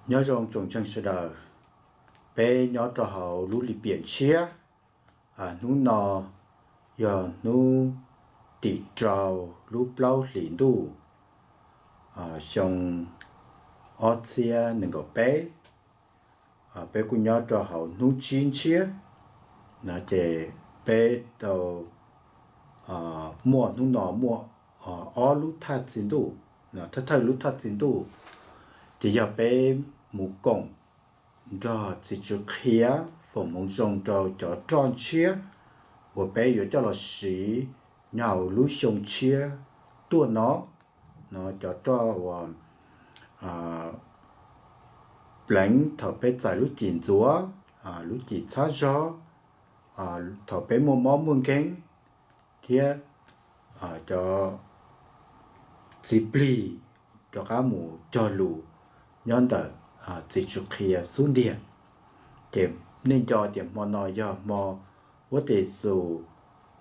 Nyob zoo tsoom ntseeg sawv daws, peb nyob rau hauv lub lim piam tshiab. Hnub no yog hnub tim rau lub plaub hlis ntuj, xyoo ob txhiab nees nkaum peb. Peb kuj nyob rau hauv hnub tsib ntshiab no ces peb tau muaj hnub no muaj ob lub thaj txi ntuj, thawj thawj lub thaj txi ntuj ces yog peb mus koom nrog txiv Tswv Qhia foom hmoov zoo rau cov roj ntshiab uas peb yuav coj los siv nyob hauv lub xyoo tshiab tuaj no. No cov roj uas pleev thaum peb txais lub cim ntxuav, lub cim txhab zog, thaum peb muaj mob muaj nkeeg, thiab cov txiv plig rov qab mus cog lus nyob ntawm txiv Tswv Qhia xub ntiag. Ces nej nco tias hmo no yog hmo huab tais Yexus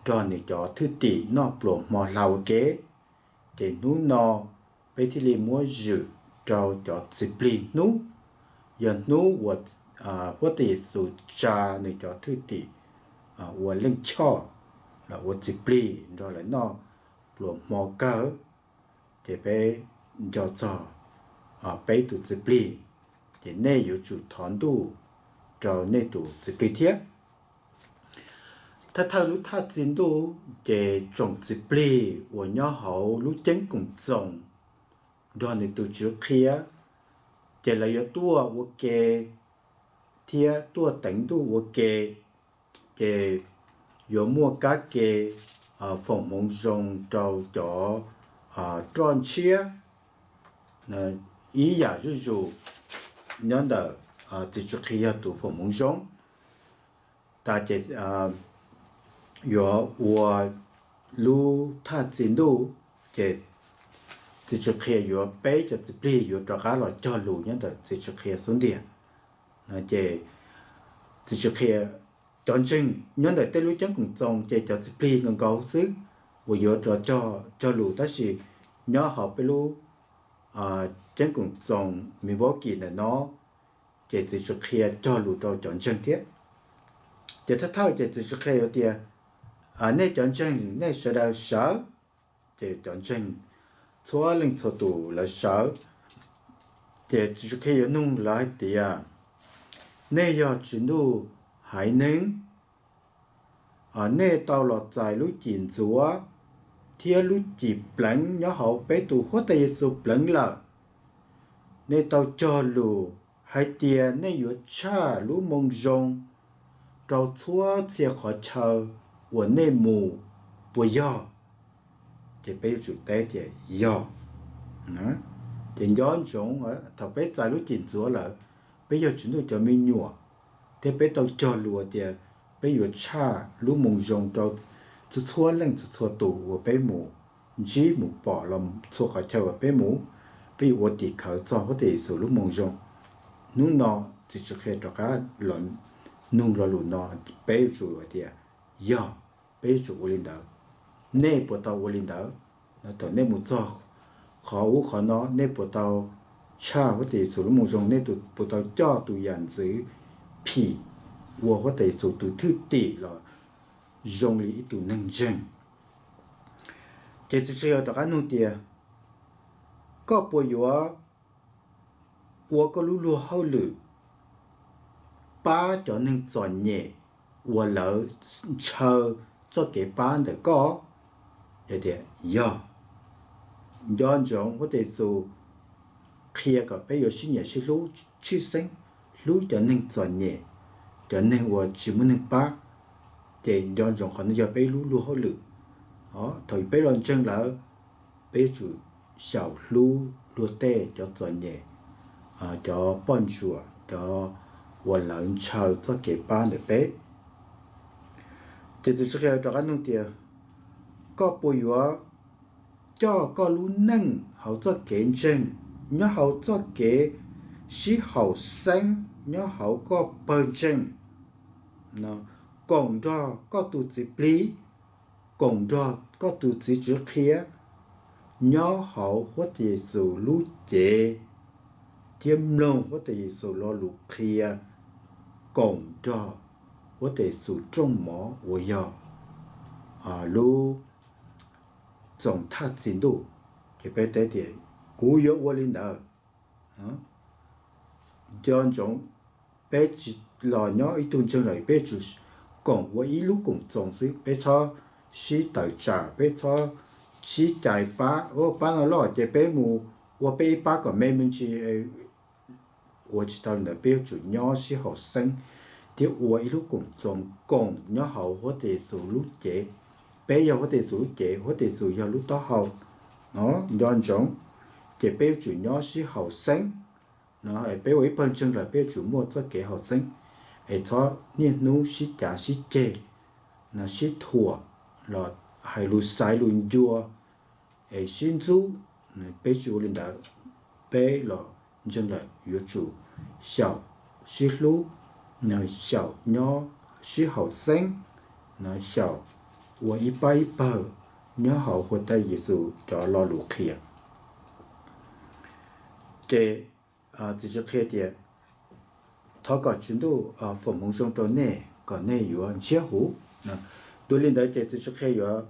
nrog nws cov thwj tim noj pluas hmo hla ua ke. Ces hnub no peb thiaj li muab zwm rau cov txiv plig hnub, yog hnub uas huab tais Yexus tsa nws cov thwj tim ua Leej Choj los ua txiv plig nrog lawv noj pluas hmo kawg. Ces peb nco txog peb tus txiv plig, ces nej yuav tsum thov Ntuj rau nej tus txiv plig thiab. Thawj thawj lub thaj txi ntuj ces tsoom txiv plig uas nyob hauv lub ceeb koom txoos nrog nws tus Tswv Qhia, ces lawv yuav tuaj ua ke thiab tuaj teev Ntuj ua ke, ces yuav muaj kab ke foom hmoov zoo rau cov roj ntshiab ib yam zuj zus nyob ntawm txiv Tswv Qhia yog tus foom hmoov zoo. Tas ces yuav ua lub thaj txi ntuj, ces txiv Tswv Qhia yuav peb cov txiv plig yuav rov qab los cog lus nyob ntawm txiv Tswv Qhia xub ntiag. Ces txiv Tswv Qhia, cov ntseeg nyob ntawm tej lub ceeb koom txoos ces cov txiv plig nkaus nkaus xwb uas yuav rov cog lus, tab sis nyob hauv peb lub ceeb koom txoos Milwaukee ntawm no, ces txiv Tswv Qhia cog lus rau cov ntseeg thiab. Ces thawj thawj ces txiv Tswv Qhia yuav tias, nej cov ntseeg nej sawv daws sawv. Ces cov ntseeg txhua leej txhua tus lawv sawv, ces txiv Tswv Qhia yuav nug lawv hais tias, nej yog Tswv Ntuj haiv neeg, nej tau los txais lub cim ntxuav thiab lub cim pleev nyob hauv peb tus huab tais Yexus pleev lawm. Nej tau cog lus hais tias nej yuav tshaj lub Moo Zoo rau txhua txhia qhov chaw uas nej mus, puas yog? Ces peb yuav tsum teb tias yog. Ces nco ntsoov, thaum peb txais lub cim ntxuav lawm, peb yog Tswv Ntuj cov me nyuam, thiab peb tau cog lus tias peb yuav tshaj lub Moo Zoo rau txhua txhua leej txhua txhua tus uas peb mus ntsib mus pom los txhua qhov chaw uas peb mus, peb yuav ua tim khawv txog huab tais Yexus lub Moo Zoo. Hnub no txiv Tswv Qhia rov qab los nug lo lus no, peb yuav tsum hais tias yog, peb yuav tsum ua li ntawd. Nej puas tau ua li ntawd? Thaum nej mus txog qhov ub qhov no, nej puas tau tshaj huab tais Yexus lub Moo Zoo? Nej puas tau coj tus yam ntxwv phim ua huab tais Yexus tus thwj tim los zoo li ib tug neeg ntseeg? Ces txiv Tswv Qhia rov qab nug tias, koj puas yuav ua koj lub luag hauj lwm pab cov neeg txom nyem uas lawv ntshaw txoj kev pab ntawm koj? Tias yog. Nco ntsoov huab tais Yexus qhia kom peb yuav sib nyiam sib hlub, tshwj xeeb hlub cov neeg txom nyem, cov neeg uas tsis muaj neeg pab. Ces nco ntsoov qhov no yog peb lub luag hauj lwm. Thaum peb los ntseeg lawm, peb yuav tsum xyaum hlub luag tej, cov txom nyem, cov poj ntsuam, cov uas lawv ntshaw txoj kev pab ntawm peb. Ces txiv Tswv Qhia rov qab nug tias, koj puas yuav coj koj lub neej hauv txoj kev ntseeg, nyob hauv txoj kev sib haum xeeb, nyob hauv koj pawg ntseeg, koom nrog koj tus txiv plig, koom nrog koj tus txiv Tswv Qhia, nyob hauv huab tais Yexus lub cev thiab mloog huab tais Yexus lo lus qhia koom nrog huab tais Yexus rooj mov uas yog lub Txoos Thaj Txi Ntuj. Ces peb teb tias, kuv yuav ua li ntawd. Nco ntsoov, peb tsis los nyob ib tug ntseeg lawm, peb yuav tsum koom ua ib lub koom txoos xwb. Peb txhob sib tawm tsam, peb txhob sib cais pab, pab no loj ces peb mus ua peb ib pab kom me me ntsis, ua tsis tau li ntawd. Peb yuav tsum nyob sib haum xeeb thiab ua ib lub koom txoos koom nyob hauv huab tais Yexus lub cev. Peb yog huab tais Yexus lub cev, huab tais Yexus yog lub taub hau. Nco ntsoov, ces peb yuav tsum nyob sib haum xeeb. No peb ua ib pawg ntseeg lawm peb yuav tsum muaj txoj kev haum xeeb, es txhob niaj hnub sib cav sib ceg, no sib thuam, los hais lus xaiv lus ncua, es sib ntxub. Peb tsis ua li ntawd. Peb los ntseeg lawm yuav tsum xyaum sib hlub, xyaum nyob sib haum xeeb, xyaum ua ib pab ib pawg nyob hauv huab tais Yexus cov lo lus qhia. Ces Txiv Tswv Qhia tias, thov kom Tswv Ntuj foom hmoov zoo rau nej kom nej yuav ntshiab huv. Dua li ntawd ces Txiv Tswv Qhia yuav,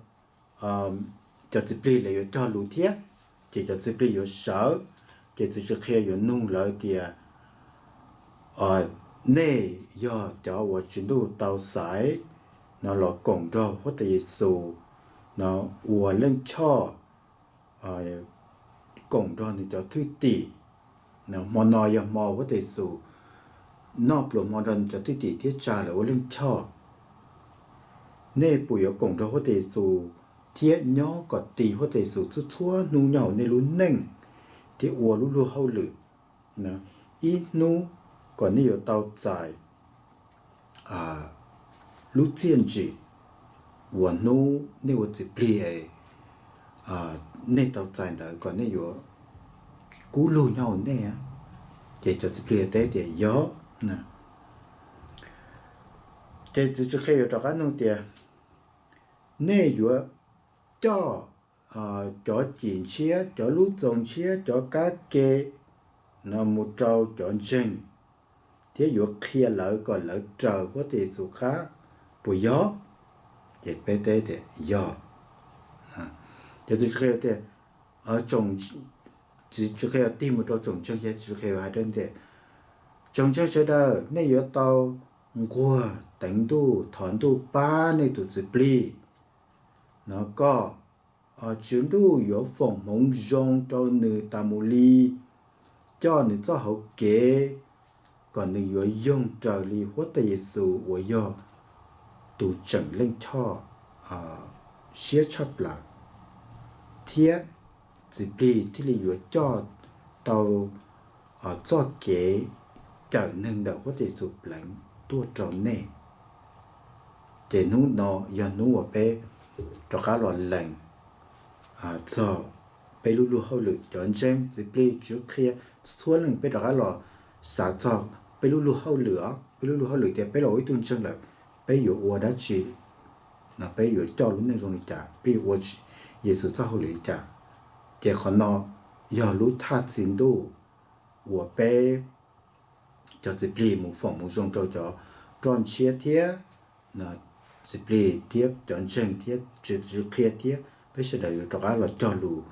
cov txiv plig lawv yuav cog lus thiab, ces cov txiv plig yuav sawv, ces Txiv Tswv Qhia yuav nug lawv tias, nej yog cov uas Tswv Ntuj tau xaiv no los koom nrog huab tais Yexus no ua leej choj, koom nrog nws cov thwj tim. Hmo no yog hmo huab tais Yexus noj pluas hmo nrog nws cov thwj tim thiab tsa lawv ua leej choj. Nej puas yuav koom nrog huab tais Yexus thiab nyob kom tis huab tais Yexus txhua txhua hnub nyob hauv nej lub neej thiab ua lub luag hauj lwm ib hnub kom nej yuav tau txais lub txiaj ntsim uas hnub nej ua txiv plig es nej tau txais ntawd kom nej yuav kub lug nyob hauv nej? Ces cov txiv plig teb tias, yog. Ces Txiv Tswv Qhia yuav rov qab nug tias, nej yuav coj cov cim ntshiab, cov lub txoos ntshiab, cov kab ke no mus rau cov ntseeg thiab yuav qhia lawv kom lawv raws huab tais Yexus qab, puas yog? Ces peb teb tias, yog. Ces Txiv Tswv Qhia tias, Txiv Tswv Qhia tig mus rau tsoom ntseeg, ces Txiv Tswv Qhia hais rau tias, tsoom ntseeg sawv daws, nej yuav tau nquag teev ntuj thov ntuj pab nej tus txiv plig no kom Tswv Ntuj yuav foom hmoov zoo rau nws tas mus li, coj nws txoj hauv kev kom nws yuav yoog raws li huab tais Yexus uas yog tus tseem leej choj siab tshaj plaws, thiab txiv plig thiaj li yuav coj tau txoj kev cawm neeg ntawm huab tais Yexus pleev tuaj rau nej. Ces hnub no yog hnub uas peb rov qab los lees txog peb lub luag hauj lwm, cov ntseeg, txiv plig, Tswv Qhia, txhua leej peb rov qab los xav txog peb lub luag hauj lwm os, peb lub luag hauj lwm tias peb los ua ib tug ntseeg lawm, peb yuav ua dab tsi no, peb yuav coj lub neej zoo li cas, peb yuav ua Yexus txoj hauj lwm li cas. Ces qhov no yog lub thaj txi ntuj uas peb cov txiv plig mus foom mus zoo rau cov roj ntshiab thiab txiv plig thiab cov ntseeg thiab Tswv Qhia thiab peb sawv daws yuav rov qab los cog lus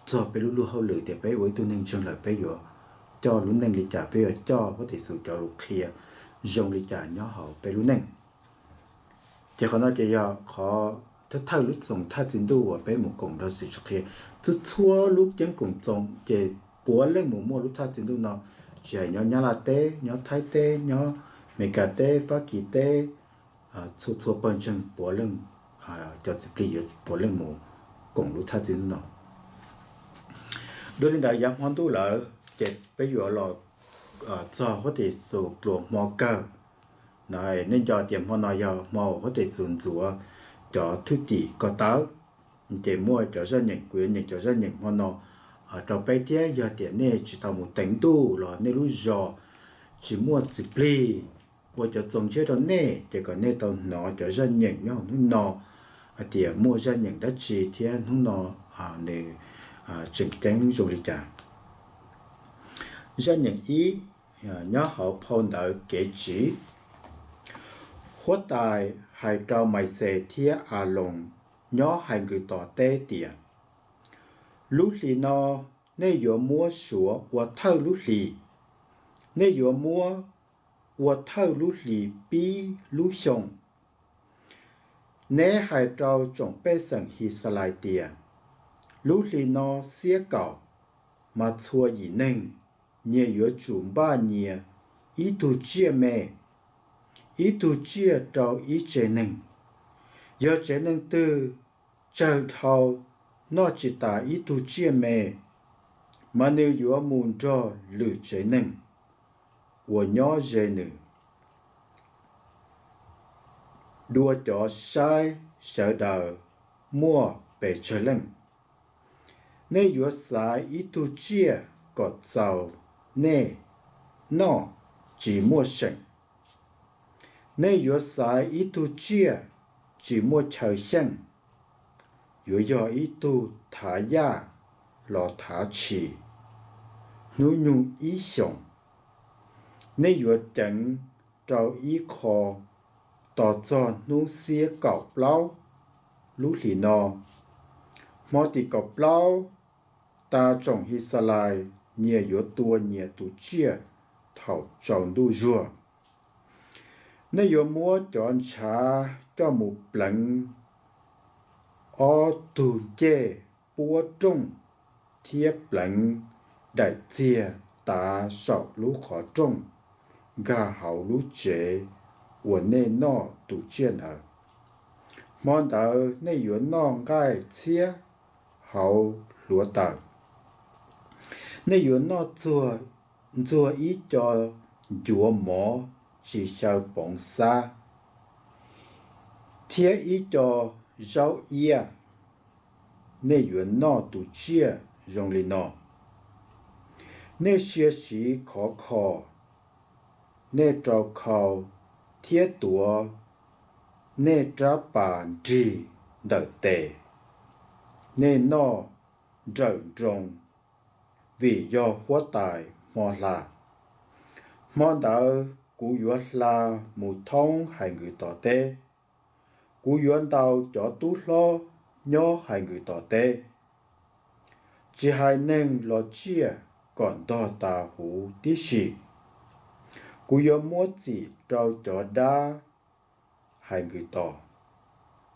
txog peb lub luag hauj lwm tias peb ua ib tug neeg ntseeg lawm peb yuav coj lub neej li cas, peb yuav coj huab tais Yexus cov lus qhia zoo li cas nyob hauv peb lub neej. Ces qhov no ces yog qhov thawj thawj lub txoos thaj txi ntuj uas peb mus koom nrog Tswv Qhia. Txhua txhua lub ceeb koom txoos ces puav leej mus muaj lub thaj txi ntuj no, tsis hais nyob Nyab Laj teb, nyob Thaib teb, nyob Amelikas teb, Fab Kis teb, txhua txhua pawg ntseeg puav leej, cov txiv plig yuav puav leej mus koom lub thaj txi ntuj no. Dua li ntawd yav hmo ntuj lawm ces peb yuav los txog huab tais Yexus pluas hmo kawg. Nej nco tias hmo no yog hmo huab tais Yexus ntxuav cov thwj tim ko taw, ces muaj cov zaj nyeem, kuv yuav nyeem cov zaj nyeem hmo no rau peb thiab. Yog tias nej tsis tau mus teev ntuj los nej lub zos tsis muaj txiv plig ua cov txoos ntshiab rau nej, ces kom nej tau hnov cov zaj nyeem nyob hauv hnub no hais tias muaj zaj nyeem dab tsi thiab hnub no nws tseem ceeb zoo li cas. Zaj nyeem ib, nyob hauv phau ntawv Kev Tsiv. Huab Tais hais rau Mais Xes thiab As Loos nyob Hais Nkws Tos teb tias: Lub hlis no nej yuav muab suav ua thawj lub hlis. Nej yuav muab ua thawj lub hlis pib lub xyoo. Neb hais rau tsoom pej xeem His Xas Lais tias: Lub hlis no xiab kaum, mas txhua yim neeg nyias yuav tsum npaj nyias ib tug tsiaj me, ib tug tsiaj rau ib tsev neeg. Yog tsev neeg twg tsawg dhau noj tsis tas ib tug tsiaj me, mas nws yuav mus nrog lwm tsev neeg uas nyob ze nws dua. Cov saib sawv daws muaj pes tsawg leej. Nej yuav xaiv ib tug tsiaj kom txaus nej noj tsis muaj seem. Nej yuav xaiv ib tug tsiaj tsis muaj chaw xyeej. Yuav yog ib tug thav yaj los thav tshis hnub nyoog ib xyoos. Nej yuav ceev rau ib qho tos txog hnub xiab kaum plaub lub hlis no. Hmo tim kaum plaub tas tsoom His Xas Lais nyias yuav tua nyias tus tsiaj thaum tsaus ntuj zuag. Nej yuav muab cov ntshav coj mus pleev ob tug ncej puab rooj thiab pleev daim txiag tav saum lub qhov rooj nkag hauv lub tsev uas nej noj tus tsiaj ntawd. Hmo ntawd nej yuav noj nqaij txhiab hauv hluav taws. Nej yuav noj ntxuag ib co ncuav mov tsis xyaw poov xab thiab ib co zaub iab. Nej yuav noj tus tsiaj zoo li no: Nej sia siv khov kho, nej rau khau thiab tuav nej rab pas nrig ntawm tes. Nej noj nrawm nroos vim yog Huab Tais Hmo Hla. Hmo ntawd kuv yuav hla mus thoob Hais Nkws Tos teb. Kuv yuav ntaus cov tub hlob nyob Hais Nkws Tos teb, tsis hais neeg los tsiaj, kom ntog tas huv tib si. Kuv yuav muab txim rau cov dab Hais Nkws Tos,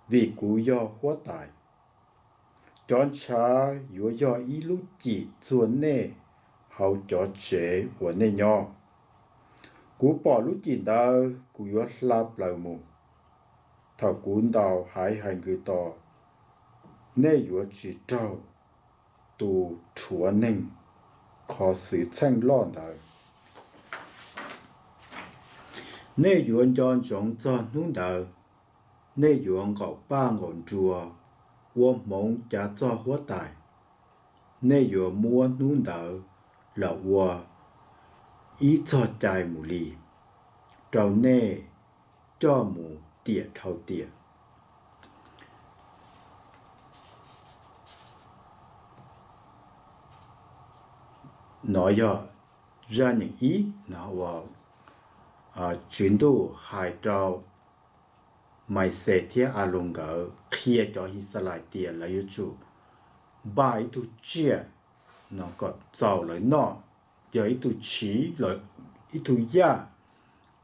vim kuv yog Huab Tais. Cov ntshav yuav yog ib lub cim txuag nej hauv cov tsev uas nej nyob. Kuv pom lub cim ntawd, kuv yuav hla plaws mus. Thaum kuv ntaus haiv Hais Nkws Tos, nej yuav tsis raug tus rhuav neeg qhov xwv txheej loj ntawd. Nej yuav nco ntsoov txog hnub ntawd, nej yuav nqaum paj nqaum nruas ua hmoov cav txog Huab Tais. Nej yuav muab hnub ntawd los ua ib txog cai mus li, rau nej coj mus tiam dhau tiam. Nov yog zaj nyeem ib no uas Tswv Ntuj hais rau Mais Xes thiab As Loos nkawd qhia cov His Xas Lais tias lawv yuav tsum npaj ib tug tsiaj no kom txaus lawv noj, yog ib tug tshiv los ib tug yaj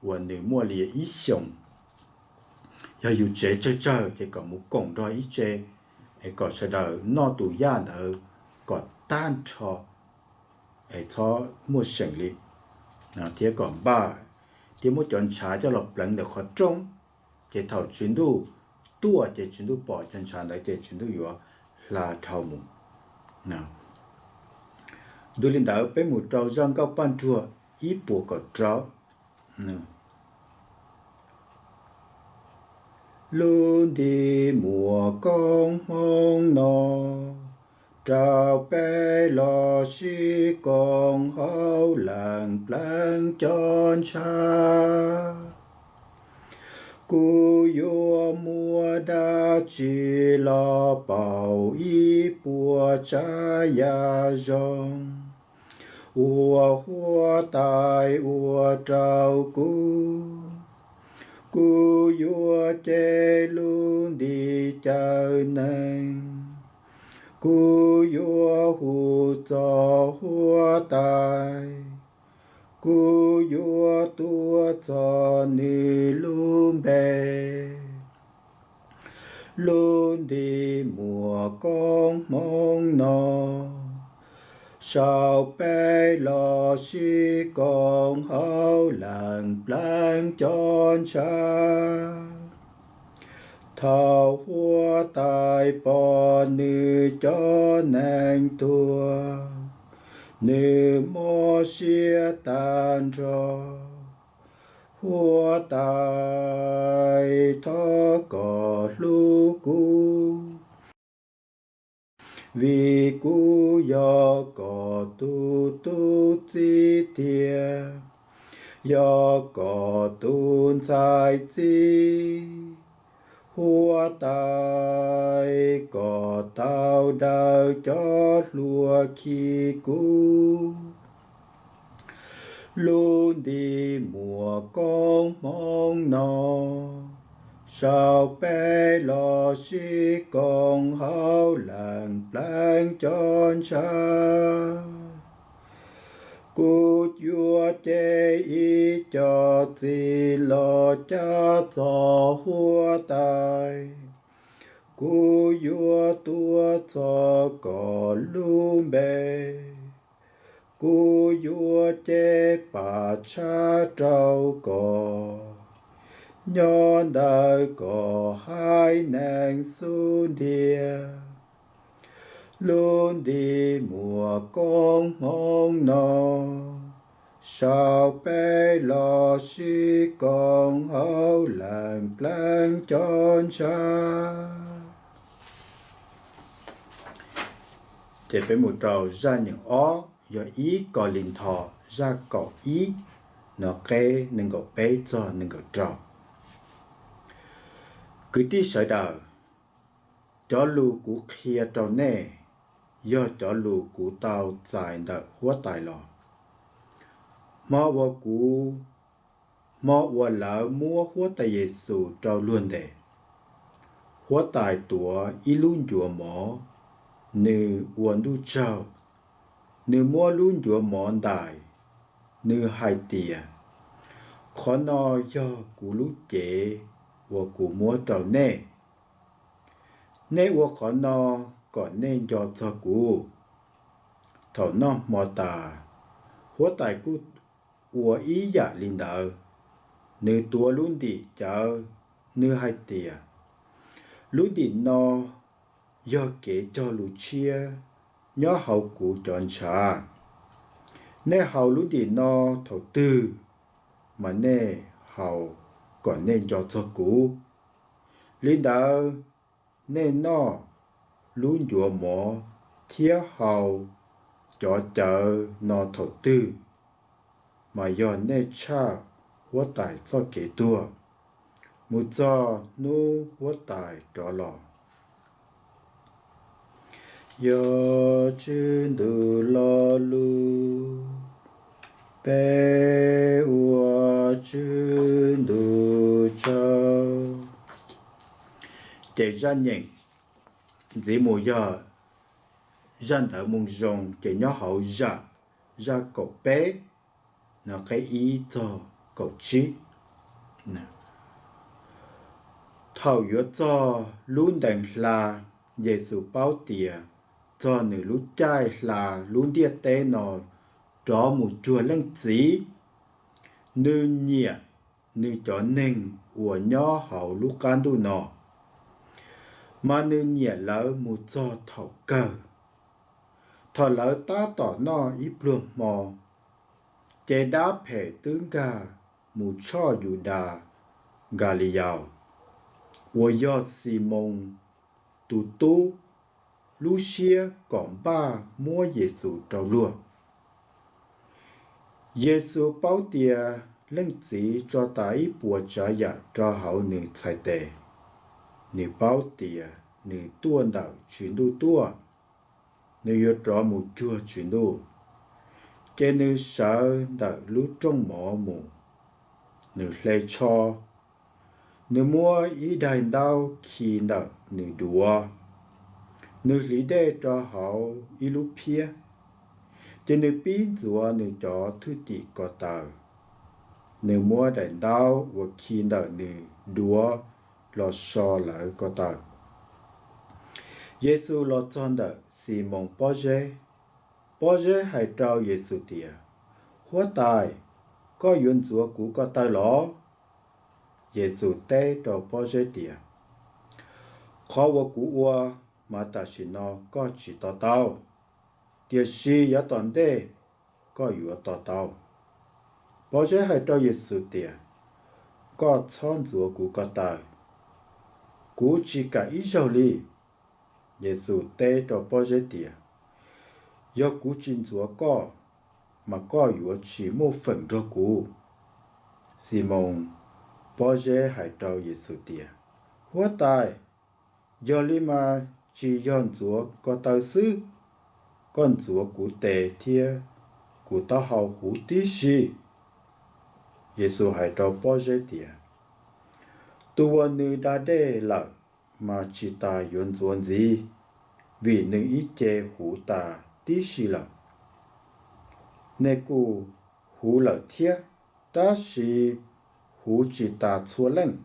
uas nws muaj li ib xyoos. Yog yus tsev tsawg tsawg ces kom mus koom nrog ib tsev, es kom sawv daws noj tus yaj ntawd kom tag nrho, es txhob muaj seem li, thiab kom npaj, thiab muab cov ntshav coj los pleev ntawm qhov rooj, ces thaum Tswv Ntuj tuaj ces Tswv Ntuj pom cov ntshav ntawd ces Tswv Ntuj yuav hla dhau mus. Dua li ntawd peb mus rau zaj Nkauj Paj Ntsuag ib puas kaum rau. Lub nti muaj koob hmoov no rau peb los sib koom hauj lwm pleev cov ntshav. Kuv yuav muab dab tsi los pauv ib puas tsav yam zoo? Ua Huab Tais ua rau kuv, kuv yuav cev lub nti cawm neeg. Kuv yuav hu txog Huab Tais, kuv yuav tuav txog nws lub npe. Lub nti muaj koob hmoov no, sau peb los sib koom hauv Leej Pleev cov ntshav. Thaum Huab Tais pom nws cov neeg tuag, nws mob siab tag nrho. Huab Tais, thov koj hlub kuv, vim kuv yog koj tus tub txib thiab yog koj tus ntxhais txib. Huab Tais, koj tau daws cov hluas khi kuv. Lub nti muaj koob hmoov no, sau peb los sib koom hauv Leej Pleev cov ntshav. Kuv yuav cev ib co txiv los cav txog Huab Tais. Kuv yuav tuav txog koj lub npe. Kuv yuav cev pam tshab rau koj, nyob ntawm koj haiv neeg xub ntiag. Lub nti muaj koob hmoov no, sau peb los sib koom hauv Leej Pleev cov ntshav. Ces peb mus rau zaj nyeem ob, yog ib Kauleethaus zaj kaum ib, no qeb nees nkaum peb txog nees nkaum rau. Kwv tij sawv daws, cov lus kuv qhia rau nej yog cov lus kuv tau txais ntawm Huab Tais los. Hmo uas kuv, hmo uas lawv muab Huab Tais Yexus rau luag ntes, Huab Tais tuav ib lub ncuav mov, nws ua ntuj tsaug, nws muab lub ncuav mov ntais, nws hais tias, Qhov no yog kuv lub cev uas kuv muab rau nej. Nej ua qhov no kom nej nco txog kuv. Thaum noj hmo tas, Huab Tais kuj ua ib yam li ntawd. Nws tuav lub ntim cawv, nws hais tias, Lub ntim no yog kev cog lus tshiab nyob hauv kuv cov ntshav. Nej haus lub ntim no thaum twg, mas nej haus kom nej nco txog kuv. Li ntawd, nej noj lub ncuav mov thiab haus cov cawv no thaum twg, mas yog nej tshaj Huab Tais txoj kev tuag, mus txog hnub Huab Tais rov los. Yog Tswv Ntuj lo lus, peb ua Tswv Ntuj tsaug. Ces zaj nyeem ntxiv mus yog zaj Ntawv Moo Zoo, ces nyob hauv zaj, zaj kaum peb, no qeb ib txog kaum tsib. Thaum yuav txog lub ntees hla, Yexus paub tias txog nws lub caij hla lub ntiaj teb no rov mus cuag Leej Txiv. Nws nyiam nws cov neeg uas nyob hauv lub qab ntuj no, mas nws nyiam lawv mus txog thaum kawg. Thaum lawv tab tom noj ib pluag hmo, ces dab phem twb nkag mus tshoj Yudas Nkalilaus, uas yog Ximoos tus tub, lub siab kom npaj muab Yexus rau luag. Yexus paub tias Leej Txiv tso tas ib puas tsav yam rau hauv nws txhais tes. Nws paub tias nws tuaj ntawm Tswv Ntuj tuaj, nws yuav rov mus cuag Tswv Ntuj. Ces nws sawv ntawm lub rooj mov mus, nws hle tsho, nws muab ib daim ntaub khi ntawm nws duav, nws hliv dej rau hauv ib lub phiab, ces nws pib ntxuav nws cov thwj tim ko taw. Nws muab daim ntaub uas khi ntawm nws duav los so lawv ko taw. Yexus los txog ntawm Ximoos pob zeb. Pob zeb hais rau Yexus tias, Huab Tais, koj yuav ntxuav kuv ko taw los? Yexus teb rau pob zeb tias, Qhov uas kuv ua mas tam sim no koj tsis to taub, tiam sis yav tom ntej koj yuav to taub. Pob zeb hais rau Yexus tias, Koj txhob ntxuav kuv ko taw, kuv tsis kam ib zaug li. Yexus teb rau pob zeb tias, Yog kuv tsis ntxuav koj, mas koj yuav tsis muaj feem nrog kuv. Ximoos pob zeb hais rau Yexus tias, Huab Tais, yog li mas tsis yog ntxuav ko taw xwb, koj ntxuav kuv tes thiab kuv taub hau huv tib si. Yexus hais rau pob zeb tias, Tus uas nws da dej lawm mas tsis tas yuav ntxuav ntxiv, vim nws ib ce huv tas tib si lawm. Nej kuj huv lawm thiab, tab sis huv tsis tas txhua leej.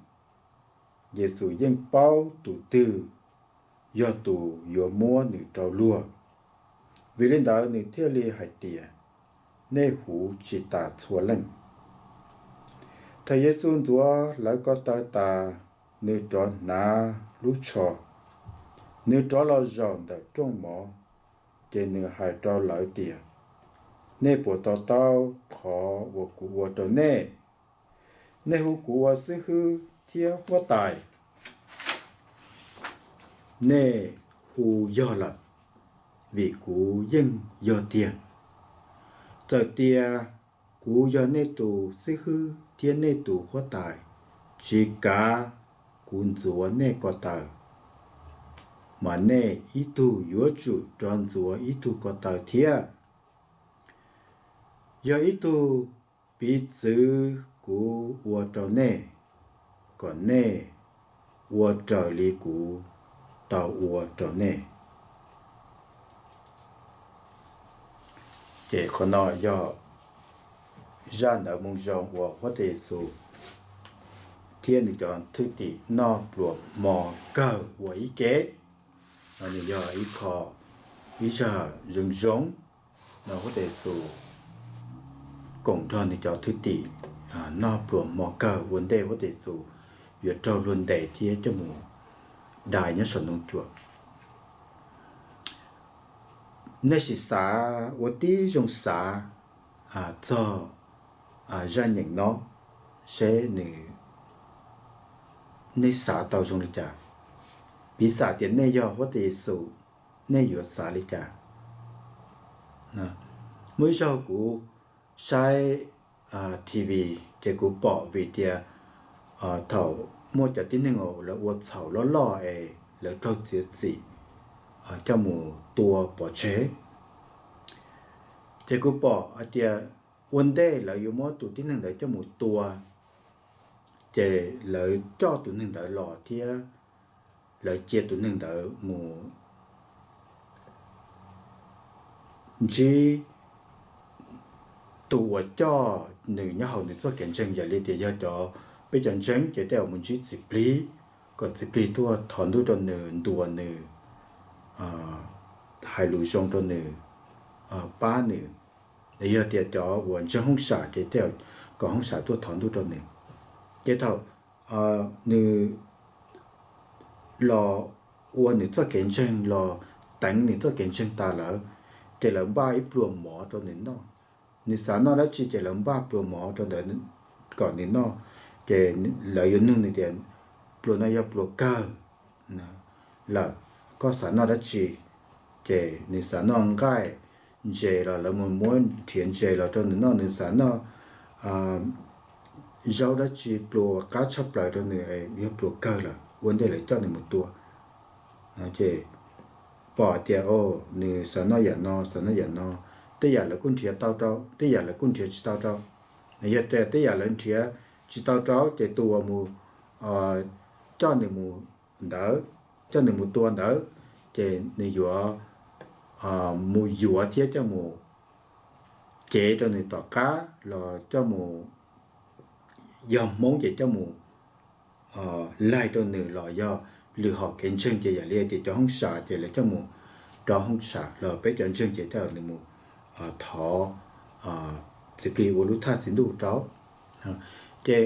Yexus yeej paub tus twg yog tus yuav muab nws rau luag, vim li ntawd nws thiaj li hais tias, Nej huv tsis tas txhua leej. Thaum Yexus ntxuav lawv ko taw tas, nws rov hnav lub tsho, nws rov los zaum ntawm rooj mov, ces nws hais rau lawv tias, Nej puas to taub qhov uas kuv ua rau nej? Nej hu kuv ua xib hwb thiab huab tais, nej hu yog lawm, vim kuv yeej yog tiag. Txawm tias kuv yog nej tus xib hwb thiab nej tus huab tais, tsis kav kuv ntxuav nej ko taw, mas nej ib tug yuav tsum rov ntxuav ib tug ko taw thiab. Yog ib tug piv txwv kuv ua rau nej, kom nej ua raws li kuv tau ua rau nej. Ces qhov no yog zaj ntawv Moo Zoo uas Huab Tais Yexus thiab nws cov thwj tim noj pluas hmo kawg ua ib ke. No nws yog ib qho, ib zaj zoo zoo no Huab Tais Yexus koom nrog nws cov thwj tim noj pluas hmo kawg ua ntej Huab Tais Yexus yuav raug luag ntes thiab coj mus dai nyob saum ntoo cuam. Nej sim xav ua tib zoo xav txog zaj nyeem no, seb nws, nej xav tau zoo li cas. Piv xam tias nej yog Huab Tais Yexus, nej yuav xav li cas? Muaj ib zaug kuv saib T V, ces kuv pom vim tias thaum muaj cov tib neeg lawv ua txhaum loj loj es lawv raug txiav txim coj mus tua pov tseg. Ces kuv pom hais tias ua ntej lawv yuav muab tus tib neeg ntawd coj mus tua, ces lawv coj tus neeg ntawd los thiab lawv cia tus neeg ntawd mus ntsib tus uas coj nws nyob hauv nws txoj kev ntseeg, yog li tias yog cov, peb cov ntseeg ces tej zaum mus ntsib txiv plig, kom txiv plig tuaj thov ntuj rau nws, ntuas nws, hais lus zoo rau nws, pab nws. Yog tias cov uas ntseeg hoob sam ces tej zaum kom hoob sam tuaj thov ntuj rau nws. Ces thaum nws los ua nws txoj kev ntseeg, los teev nws txoj kev ntseeg tas lawm, ces lawv npaj ib pluas mov rau nws noj. Nws xav noj dab tsi ces lawv npaj pluas mov rau ntawd kom nws noj. Ces lawv yuav nug nws tias, Pluas no yog pluas kawg lawm, koj xav noj dab tsi? Ces nws xav noj nqaij ntses los lawv mus muab nrhiav ntses los rau nws noj. Nws xav noj zaub dab tsi, pluas uas qab tshaj plaws rau nws yog pluas kawg lawm, ua ntej lawv coj nws mus tua. Ces pom tias, o, nws xav noj yam no, xav noj yam no, tej yam lawv kuj nrhiav tau rau, tej yam lawv kuj nrhiav tsis tau rau. Yog tias tej yam lawv nrhiav tsis tau rau ces tus uas mus coj nws mus ntawd, coj nws mus tua ntawd, ces nws yuav mus yuav thiab coj mus cev rau nws tom qab los coj mus, yog Hmoob ces coj mus laig rau nws los yog lwm hom kev ntseeg ces yam li tias cov hoob sam ces lawv coj mus rau hoob sam los peb cov ntseeg ces coj nws mus thov txiv plig ua lub thaj txiv ntuj rau. Ces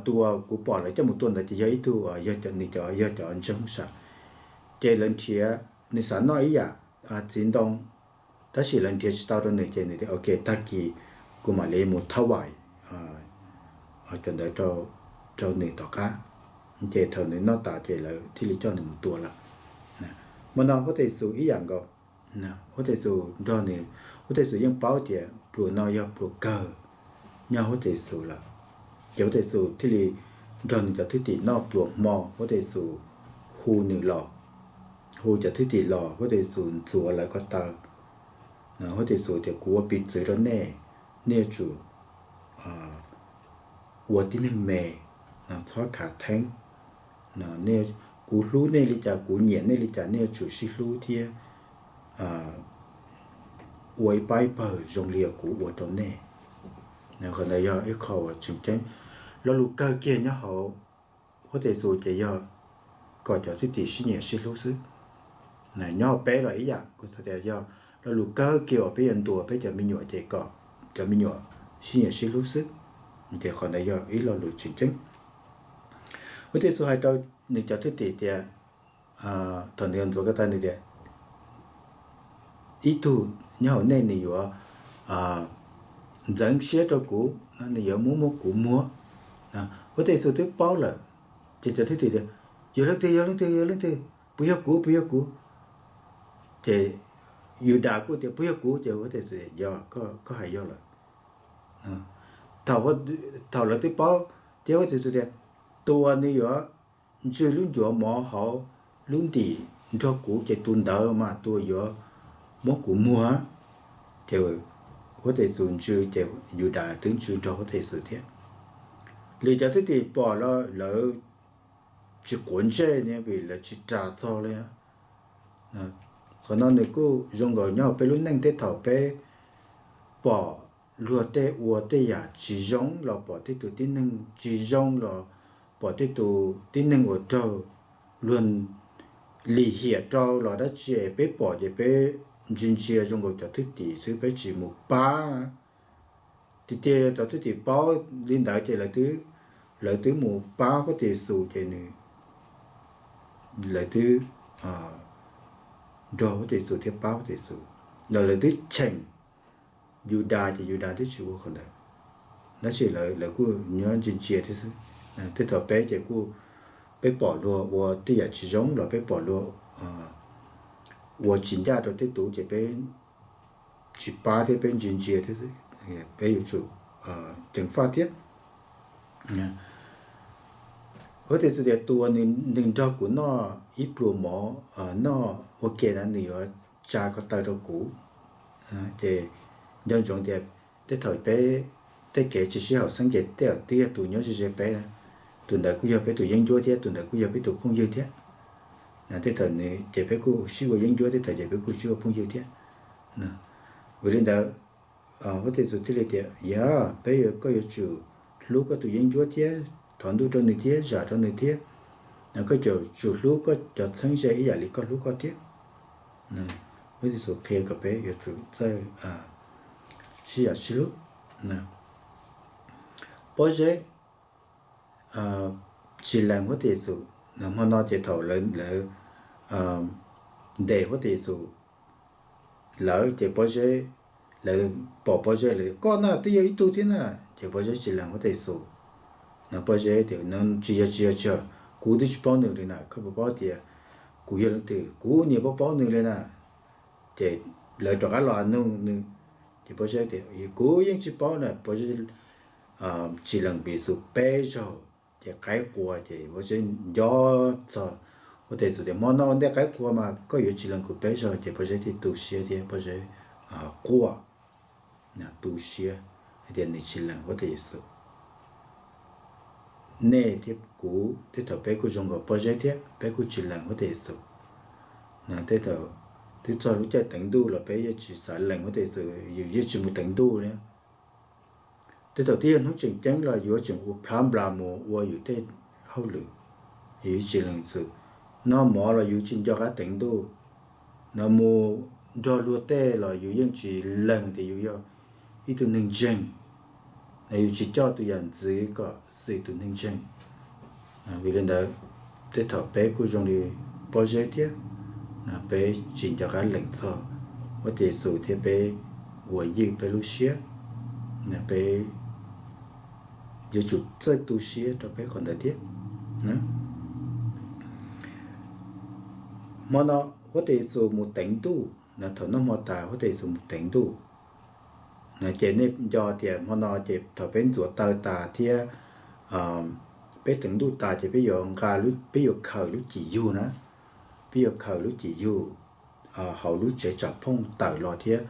tus uas kuv pom lawv coj mus tua ntawd ces yog ib tug, yog nws cov, yog cov ntseeg hoob sam. Ces lawv nrhiav, nws xav noj ib yam txiv ntoo, tab sis lawv nrhiav tsis tau rau nws ces nws tias ok, tag kis kuv mam li mus thab vais cov ntawd rau nws tom qab. Ces thaum nws noj tas ces lawv thiaj li coj nws mus tua lawm. Hmo no Huab Tais Xus ib yam nkaus. Huab Tais Xus nrog nws, Huab Tais Xus yeej paub tias pluas no yog pluas kawg nyob Huab Tais Xus lawm. Ces Huab Tais Xus thiaj li nrog nws cov thwj tim noj pluas hmo, Huab Tais Xus hu nws los, hu cov thwj tim los, Huab Tais Xus ntxuav lawv ko taw. Huab Tais Xus tias kuv ua piv txwv rau nej, nej yuav tsum ua tib neeg me, txhob khav theeb. Kuv hlub nej li cas, kuv nyiam nej li cas, nej yuav tsum sib hlub thiab ua ib pab ib pawg zoo li kuv ua rau nej. Qhov ntawd yog ib qho uas tseem ceeb. Lo lus kawg kiag nyob hauv Huab Tais Xus ces yog kom cov thwj tim sib nyiam sib hlub xwb. Nyob hauv peb los ib yam, kuv xav tias yog lo lus kawg kiag uas peb yuav ntuas peb cov me nyuam ces kom cov me nyuam sib nyiam sib hlub xwb. Ces qhov ntawd yog ib lo lus tseem ceeb. Huab Tais Xus hais rau nws cov thwj tim tias, thaum nws ntxuav ko taw nws tias ib tug nyob hauv nej nws yuav ntxeev siab rau kuv, nws yuav muab muab kuv muag. Huab Tais Xus twb paub lawm, ces cov thwj tim tias yog leej twg, yog leej twg, yog leej twg, puas yog kuv, puas yog kuv? Ces Yudas kuj tias puas yog kuv, ces Huab Tais Xus tias yog, koj hais yog lawm. Thaum lawv twb paub thiab, Huab Tais Xus tias tus uas nws yuav ntsw lub ncuav mov hauv lub ntim nrog kuv ces tus ntawd mas tus uas yuav muab kuv muag. Ces Huab Tais Xus ntsw ces Yudas twb ntsw nrog Huab Tais Xus thiab. Lwm cov thwj tim pom los lawv tsis quav ntsej ne vim lawv tsis ras txog li. Qhov no nws kuj zoo nkaus nyob hauv peb lub neej tej thaum peb pom luag tej ua tej yam tsis zoo los pom tej tus tib neeg tsis zoo los pom tej tus tib neeg uas raug luag lim hiam rau los dab tsi es peb pom ces peb ntsia ntsia zoo nkaus cov thwj tim xwb peb tsis mus pab. Tiag tiag cov thwj tim paub li ntawd ces lawv twb mus pab Huab Tais Xus ces nws, lawv twb nrog Huab Tais Xus thiab pab Huab Tais Xus, los lawv twb cheem Yudas ces Yudas twb tsis ua qhov ntawd. Tab sis lawv kuj nyob ntsia ntsia thiab xwb. Tej thaum peb ces kuj, peb pom luag ua tej yam tsis zoo los peb pom luag ua tsis ncaj rau tej tus ces peb tsis pab thiab peb ntsia ntsia thiab xwb. Peb yuav tsum ceev faj thiab. Huab Tais Xus tias tus uas nws nrog kuv noj ib pluas mov, noj ua ke na nws yuav tsa ko taw rau kuv. Ces nco ntsoov tias tej thaum peb tej kev tsis sib haum xeeb ces tej thaum twb yog tus nyob ze ze peb na, tus ntawd kuj yog peb tus yeeb ncuab thiab tus ntawd kuj yog peb tus phooj ywg thiab. Tej thaum nws ces peb kuj sib ua yeeb ncuab, tej thaum ces peb kuj sib ua phooj ywg thiab. Vim li ntawd, Huab Tais Xus thiaj li tias yog peb, koj yuav tsum hlub koj tus yeeb ncuab thiab thov ntuj rau nws thiab zam rau nws thiab. Koj yuav tsum hlub koj cov txheeb ze ib yam li koj hlub koj thiab. Huab Tais Xus qhia kom peb yuav tsum txawj sib zam sib hlub. Pob zeb tsis lees Huab Tais Xus. Hmo no ces thaum lawv ntes Huab Tais Xus lawm ces pob zeb, lawv pom pob zeb lawv tias koj na twb yog ib tug thiab na, ces pob zeb tsis lees Huab Tais Xus. Pob zeb tias tsis yog, tsis yog, tsis yog, kuv twb tsis paub nws li na, koj puas paub tias kuv yog leej twg, kuv niam paub paub nws li na. Ces lawv rov qab los nug nws, ces pob zeb tias kuv yeej tsis paub na, pob zeb tsis lees Huab Tais Xus peb zaug, ces qaib qua ces pob zeb nco txog Huab Tais Xus tias hmo no ua ntej qaib qua mas koj yuav tsis lees kuv peb zaug, ces pob zeb thiaj tu siab thiab pob zeb quaj. tu siab hais tias nws tsis lees Huab Tais Yes Xus. Nej thiab kuv tej thaum peb kuj zoo nkaus pob zeb thiab peb kuj tsis lees Huab Tais Yes Xus. Tej thaum twb txog lub caij teev Ntuj los peb yeej tsis xav lees Huab Tais Yes Xus, yus yeej tsis mus teev Ntuj li. Tej thaum twb yog hnub tseem ceeb los yuav tseem ua plab nplas mus ua yus tej hauj lwm, yus tsis lees Yes Xus. Noj mov los yus tsis nco qab teev Ntuj, no mus nrog luag tej los yus yeej tsis lees tias yus yog ib tug neeg ntseeg, no yus tsis coj tus yam ntxwv kom xwm tus neeg ntseeg. Vim li ntawd, tej thaum peb kuj zoo li pob zeb thiab, peb tsis nco qab lees txog Huab Tais Yes Xus thiab peb ua ywj peb lub siab, peb yuav tsum txawj tu siab rau peb qhov ntawd thiab. Hmo no Huab Tais Yes Xus mus teev Ntuj, thaum noj hmo tas Huab Tais Yes Xus mus teev Ntuj. Ces nej nco tias hmo no ces thaum peb ntxuav taw tas thiab peb teev Ntuj tas ces peb yuav nqa, peb yuav khaws lub cim yug na, peb yuav khaws lub cim yug hauv lub tsev tsam phooj tawm los thiab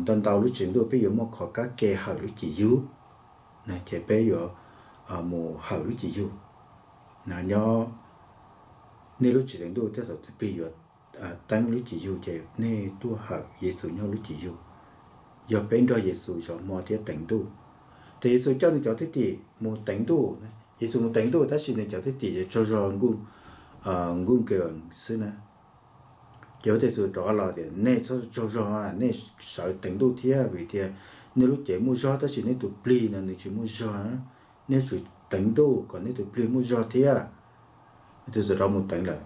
ntau ntau lub tsev Ntuj peb yuav muaj qhov kab ke hawm lub cim yug, ces peb yuav mus hawm lub cim yug. Nyob nej lub tsev teev Ntuj tej thaum Txiv Plig yuav teeb lub cim yug ces nej tuaj hawm Yes Xus nyob lub cim yug. Yog peb nrog Yes Xus zov hmo thiab teev Ntuj. Ces Yes Xus coj nws cov thwj tim mus teev Ntuj, Yes Xus mus teev Ntuj tab sis nws cov thwj tim ces tsaug zog nkuj nkees xwb na. Ces Huab Tais Yes Xus rov qab los tias nej txhob tsaug zog, nej sawv teev Ntuj thiab vim tias nej lub cev muaj zog tab sis nej tus plig no nws tsis muaj zog. Nej tsum teev Ntuj kom nej tus plig muaj zog thiab. Huab Tais Yes Xus rov mus teev lawm,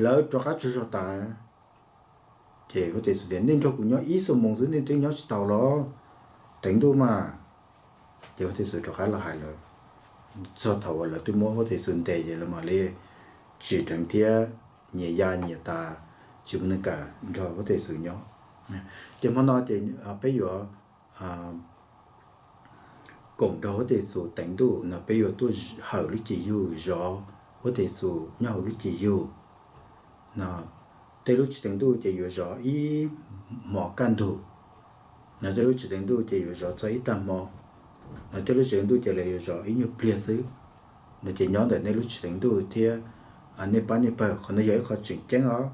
lawv rov qab tsaug zog tas. Ces Huab Tais Yes Xus tias nej nrog kuv nyob ib xuab moos xwb nej twb nyob tsis tau los, teev Ntuj mas. Ces Huab Tais Yes Xus rov qab los hais lawv, txog thaum uas lawv twb muab Huab Tais Yes Xus ntes ces lawv mam li tsim dheev thiab nyias ya nyias tas, tsis muaj neeg kam nrog Huab Tais Yes Xus nyob. Ces hmo no ces peb yuav koom nrog Huab Tais Yes Xus teev Ntuj no peb yuav tuaj hawm lub cim yug zov Huab Tais Yes Xus nyob hauv lub cim yug. No tej lub tsev teev Ntuj ces yuav zov ib hmos kaj ntug, no tej lub tsev teev Ntuj ces yuav zov txog ib tag hmo, no tej lub tsev teev Ntuj ces lawv yuav zov ib nyuag pliag xwb. No ces nyob ntawm nej lub tsev teev Ntuj thiab nej pab nej pawg, qhov no yog ib qho tseem ceeb os,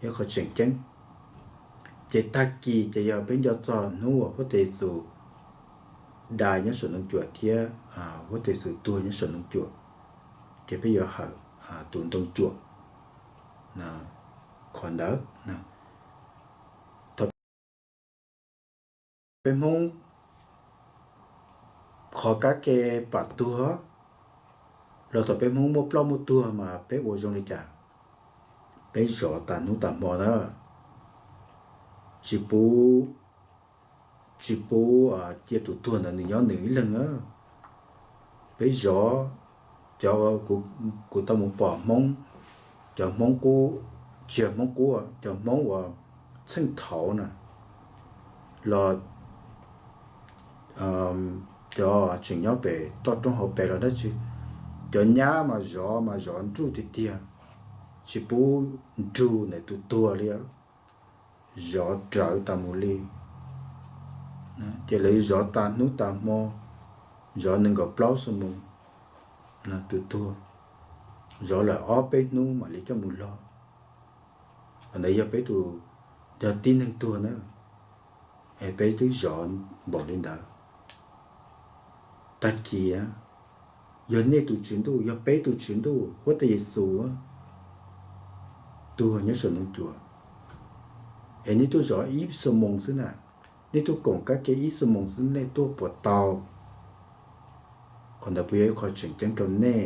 yog ib qho tseem ceeb. Ces tag kis ces yog peb nco txog hnub uas Huab Tais Yes Xus dai nyob saum ntoo cuam thiab Huab Tais Yes Xus tuag nyob saum ntoo cuam, ces peb yuav hawm tus ntoo cuam qhov ntawd. Thaum peb Hmoob qhov kab ke pam tuag, los thaum peb Hmoob muaj ploj muaj tuag mas peb ua zoo li cas? Peb zov tas hnub tas hmo na, tsis pub, tsis pub cia tus tuag ntawd nws nyob nws ib leeg na. Peb zov, cov, kuv tau mus pom Hmoob, cov Hmoob qub, tsis yog Hmoob qub, cov Hmoob uas txheej thaud na, los cov tseem nyob pem toj roob hauv pes los dab tsi, cov nyab mas zov mas zov nruj tiag tiag, tsis pub nrug ntawm tus tuag li, zov rawv tas mus li. Ces lawv zov tas hnub tas hmo, zov nees nkaum plaub xuab moos, tus tuag, zov lawm ob peb hnub mam li coj mus log. Qhov ntawd yog peb tus, yog tib neeg tuag na, es peb twb zov npaum li ntawd. Tag kis yog nej tus Tswv Ntuj, yog peb tus Tswv Ntuj, Huab Tais Yes Xus tuag nyob saum ntoo cuam, es nej tuaj zov ib xuab moos xwb na, nej tuaj koom kab ke ib xuab moos xwb nej tuaj puas tau? Qhov ntawd puas yog ib qho tseem ceeb rau nej?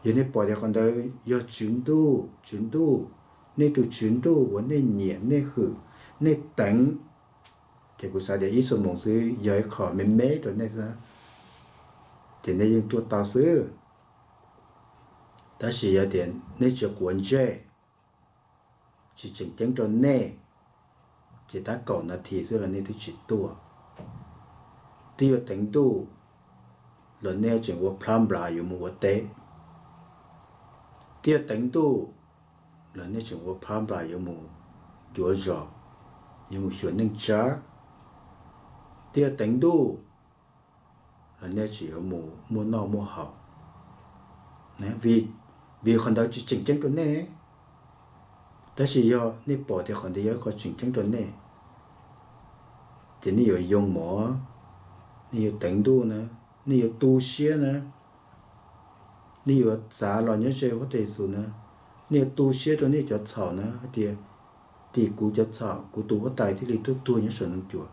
Yog nej pom tias qhov ntawd yog Tswv Ntuj, Tswv Ntuj, nej tus Tswv Ntuj uas nej nyiam, nej hwm, nej teev, ces kuv xav tias ib xuab moos xwb yog ib qho me me rau nej xwb, ces nej yeej tuaj tau xwb. Tab sis yog tias nej tsis quav ntsej, tsis tseem ceeb rau nej, ces tab kaum nas this xwb los nej twb tsis tuaj. Twb yuav teev ntuj los nej tseem ua plab nplas yuav mus ua teb. Twb yuav teev ntuj los nej tseem ua plab nplas yuav mus cuav zos. yuav mus xyuas neej tsa, twb yog teev ntuj los nej tseem yuav mus muaj noj muaj haus. Vim qhov ntawd tsis tseem ceeb rau nej, tab sis yog nej pom tias qhov ntawd yog ib qho tseem ceeb rau nej, ces nej yuav yoo mov, nej yuav teev ntuj na, nej yuav tu siab na, nej yuav xav los nyob ze huab tais Yexus na, nej yuav tu siab rau nej cov txhaum na hais tias, tim kuv cov txhaum, kuv tus huab tais thiaj li tuaj tuag nyob saum ntoo cuam.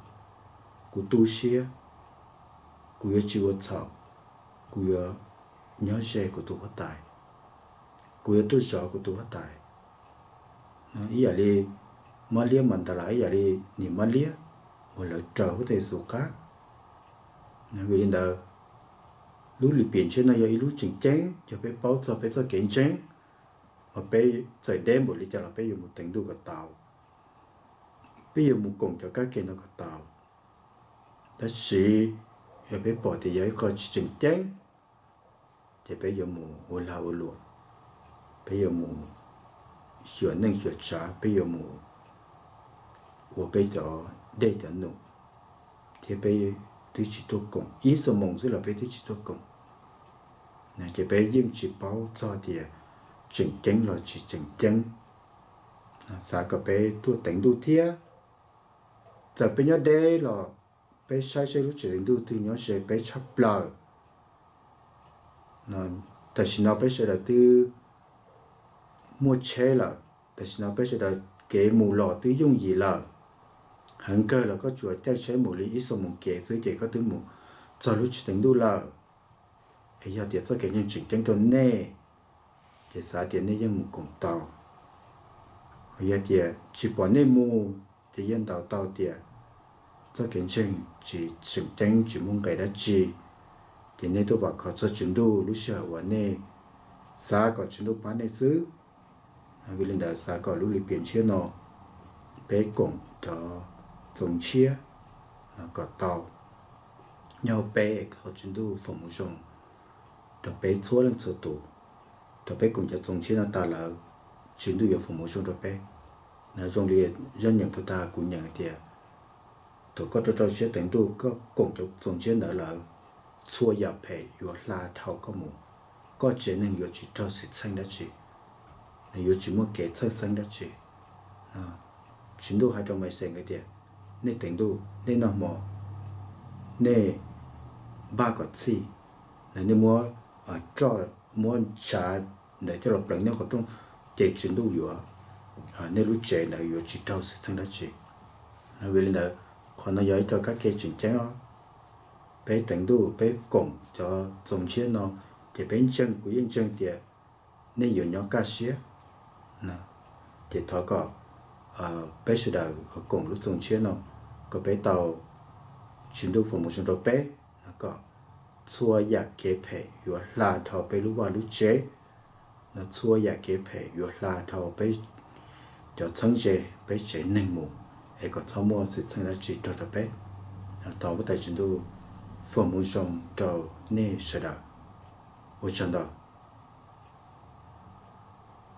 Kuv tu siab, kuv yuav tsis ua txhaum, kuv yuav nyob ze kuv tus huab tais, kuv yuav tuaj zov kuv tus huab tais. Ib yam li Mab Liab Mas Ntas Las, ib yam li niam Mab Liab uas lawv raws huab tais Yexus qab. Vim li ntawd, lub lim piam ntshiab no yog ib lub tseem ceeb, yog peb paub txog peb txoj kev ntseeg, mas peb txawm deb npaum li cas los peb yuav mus teev ntuj kom tau, peb yuav mus koom cov kab ke no kom tau. Tab sis yog peb pom tias yog ib qho tsis tseem ceeb, ces peb yuav mus ua lag ua luam, peb yuav mus xyuas neej xyuas tsav, peb yuav mus ua peb cov dej cov num, thiab peb twb tsis tuaj koom, ib xuab moos xwb los peb twb tsis tuaj koom. Ces peb yeej tsis paub txog tias tseem ceeb los tsis tseem ceeb. Xav kom peb tuaj teev ntuj thiab, txawm peb nyob deb los peb saib saib lub tsev teev ntuj twg nyob ze peb tshaj plaws. Tam sim no peb sawv daws twb muaj tsheb lawm, tam sim no peb sawv daws kev mus los twb yooj yim lawm. Heev kawg los koj tsuas caij tsheb mus li ib xuab moos kev xwb ces koj twb mus txog lub tsev teev ntuj lawm. Es yog tias txoj kev ntseeg tseem ceeb rau nej, ces xav tias nej yeej mus koom tau. Yog tias tsis pom nej mus, ces yeej ntaus tau tias txoj kev ntseeg tsis tseem ceeb, tsis muaj nqis dab tsi, ces nej tuaj vam khom txog Tswv Ntuj lub sij hawm uas nej xav kom Tswv Ntuj pab nej xwb. Vim li ntawd xav kom lub lim piam ntshiab no peb koom cov txoos ntshiab kom tau nyob hauv peb, thov Tswv Ntuj foom hmoov zoo rau peb txhua leej txhua tus. Thaum peb koom cov txoos ntshiab no tas lawm, Tswv Ntuj yuav foom hmoov zoo rau peb. Zoo li zaj nyeem puag ta kuv nyeem hais tias, thaum koj rau rau siab teev ntuj koj koom cov txoos ntshiab ntawd lawm, txhua yam phem yuav hla dhau koj mus, koj tsev neeg yuav tsis raug xwm txheej dab tsi, nws yuav tsis muaj kev txhawj xeeb dab tsi. Tswv Ntuj hais rau Mais Xes nkawd tias, nej teev ntuj, nej noj hmo, nej npaj kom txhij, nej muab roj, muab ntshav ntawd coj los pleev nej qhov rooj, ces Tswv Ntuj yuav, nej lub tsev ntawd yuav tsis raug xwm txheej dab tsi. Vim li ntawd, qhov no yog ib co kab ke tseem ceeb os. Peb teev ntuj, peb koom cov txoos ntshiab no, ces peb ntseeg, kuv yeej ntseeg tias nej yuav nyob kaj siab. Ces thov kom peb sawv daws koom lub txoos ntshiab no, kom peb tau Tswv Ntuj foom hmoov zoo rau peb, kom txhua yam kev phem yuav hla dhau peb lub vaj lub tsev, txhua yam kev phem yuav hla dhau peb cov txheeb ze, peb tsev neeg mus, es kom txhob muaj xwm txheej dab tsi raug rau peb. Thov Huab Tais Tswv Ntuj foom hmoov zoo rau nej sawv daws. Ua tsaug ntau.